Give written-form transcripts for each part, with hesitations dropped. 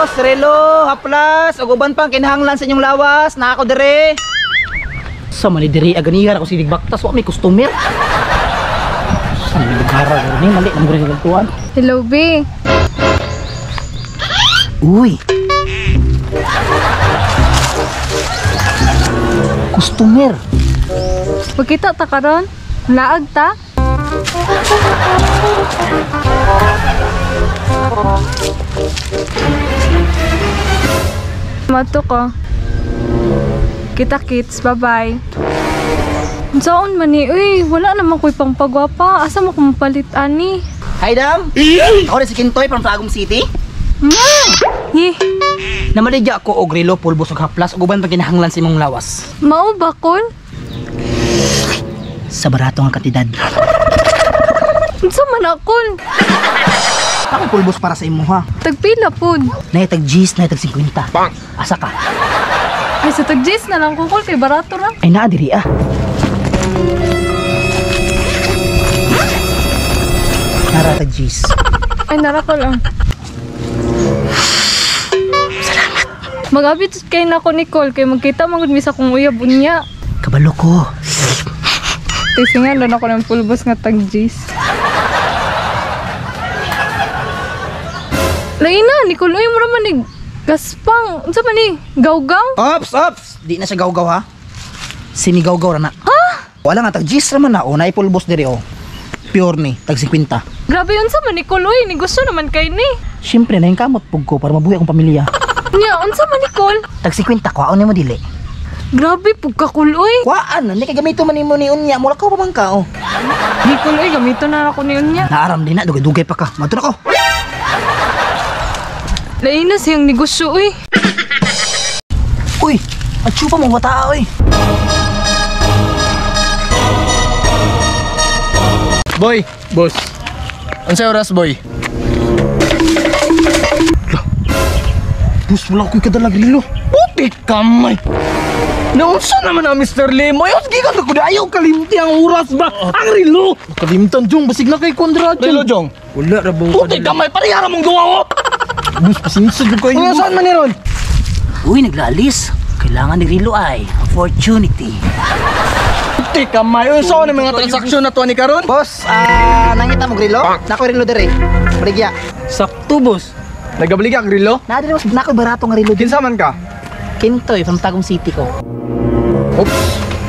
Pulbos, relo, haplas, ug uban pang kinahanglan sa inyong lawas, naa ko dire. Sa man ni diri aganihan ako silig baktas, wa may customer. Sa man lugar ni mali nang guri kagtuan. Hello, B. Uy. Customer. Magkita ta karon? Laag ta? Mato ko. Kita kits, bye-bye. Unsaon man ni? Uy, wala naman ko'y pangpagwapa. Asa mo ko mapalit ani? Hi, Dam. Ako rin si Kintoy from Tagum City. Hi. Namaligya ako og relo, pulbos ug haplas ug uban pang kinahanglan sa imong lawas. Mao ba kol? Sa barato nga kantidad. Unsa man akol? Ako pulbos para sa imo ha. Tagpila pud. Nay tag G's, nay tag 50. Asa ka? Ay sa tag G's na lang kukol kay barato ra. Ay naa diri ah. Nara tag G's. Ay nara ko lang. Salamat. Mag-abit kay nako Nicole kay magkita man gud mi sa akong uyab unya. Kabalo ko. Tisingan lang ako ng pulbos nga tag G's. Laina, Nicole, uy, mura man ni gaspang. Unsa man ni? Gawgaw? Ops, ops. Di na siya gawgaw ha. Simi gawgaw ra na. Ha? Wala nga tag G's ra man na oh, naay pulbos diri oh. Pure ni, tag 50. Grabe unsa man Nicole, uy, negosyo naman kay ni. Siyempre na yung kamot pug ko para mabuhi akong pamilya. Nya, unsa man Nicole? Tag 50 kwaon nimo dili. Grabe pug ka cool, uy. Kwaan na ni kay gamito man nimo ni unya, mula ka pa man ka oh. Nicole, uy, gamito na ako ni unya. Naaram din na dugay-dugay pa ka. Madto na ko. Laina siyang negosyo, uy. Uy, atsupa mo bata oy. Boy, boss. Unsay oras, boy? Boss, wala ko'y kadalag rilo. Puti kamay. Naunsa naman ang Mr. Lemo? Ayaw, gikan ko na ayaw kalimti ang oras ba? Ang rilo. Kalimtan, Jong. Basig na kay Konrad, Rilo, Jong. Wala ra ba? Puti kamay, parehara mong gawa ko. Boss, pasensya jud kayo. Kung saan man ni ron? Uy, naglalis. Kailangan ni rilo ay opportunity. Puti kamay. Unsa ni mga transaksyon na to ni karon? Boss, nangita mo rilo? Nako rilo dire. Baligya. Sakto, boss. Nagabaligya ang rilo? Naa dire boss, nako barato nga rilo. Kinsa man ka? Kintoy from Tagum City ko. Oops.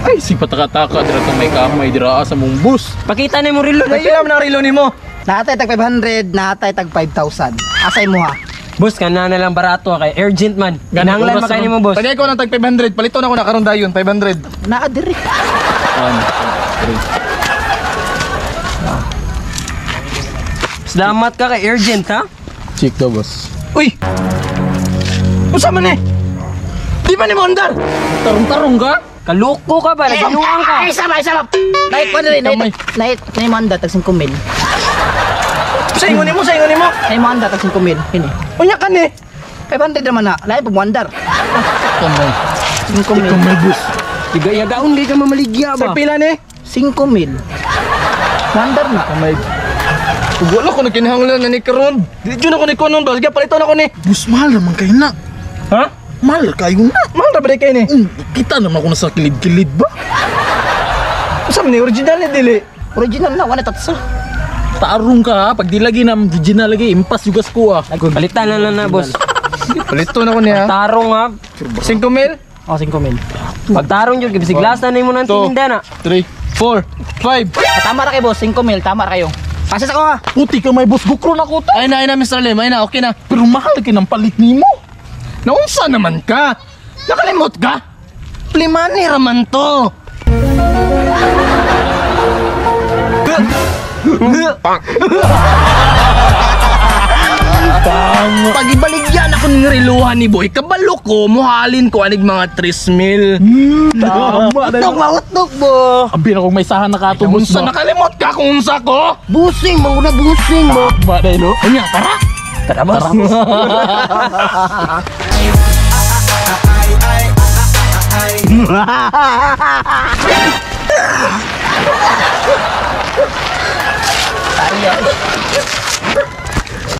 Ay, si pataka-taka dira ka may kamay dira sa mong bus. Pakita na mo rilo. Nagpila man ang rilo nimo? Naatay tag 500, naatay tag 5,000. Asay mo ha? Boss, kana na lang barato kay urgent man. Kinahanglan man kay nimo, boss. Tagay ko ng tag 500, palito na ko na karon dayon 500. Naa dire. 1, 2, 3. Salamat ka kay urgent ha. Check daw, boss. Uy. Unsa man eh? Di ba ni mo andar? Tarong-tarong ka? Kaloko ka ba? Nagbinuang ka. Ay, sama, sama. Naik ko dire, naik, naik, naik mo anda tag 5,000. Sa ingon nimo, sa ingon nimo. Naik mo anda tag 5,000. Kini. Unya ka ni. 500 naman na. Lain pag mo andar. Kamay. 5,000. Kamay, boss. Yagaon kay ka mamaligya Sa ba? pila ni? 5,000. Wonder na. Kamay. Ug wala ko nagkinahanglan na ni karon. Di jud ako ni konon ba? Sige, palito na ko ni. Boss, mahal naman kayo na. Ha? Mahal kayo na. Mahal ra ba di kay ni? Kita naman ako nasa kilid-kilid ba? Unsa man ni original ni dili? Original na, wala tatsa. Tarong ka ha. Pag di lagi na original lagi, impas yugas ko ah. Palitan na lang na, boss. Palito na ko niya. Tarong ha. 5,000? Oh, 5,000. Pagtarong jud kay bisig lasa na imo nang Two. tinda na. 3, 4, 5. Tama ra kay boss, 5,000, tama ra kayo. Pasas ako ha. Puti ka may boss, gukro na ko ta. Ay na, Mr. Lim. Ay na, okay na. Pero mahal kay ng palit nimo. Naunsa naman ka? Nakalimot ka? Plimani raman to. Pag ibaligyan ako ng reluhan ni Boy, kabalo ko, muhalin ko anig mga 3 mil. Tama na. Utok, mautok bo. Abi na kung may sahan na kato, boss Unsa ba? nakalimot ka kung unsa ko? Busing mo na busing mo. Ba na no? Unya, tara. Tara, boss. Tayo.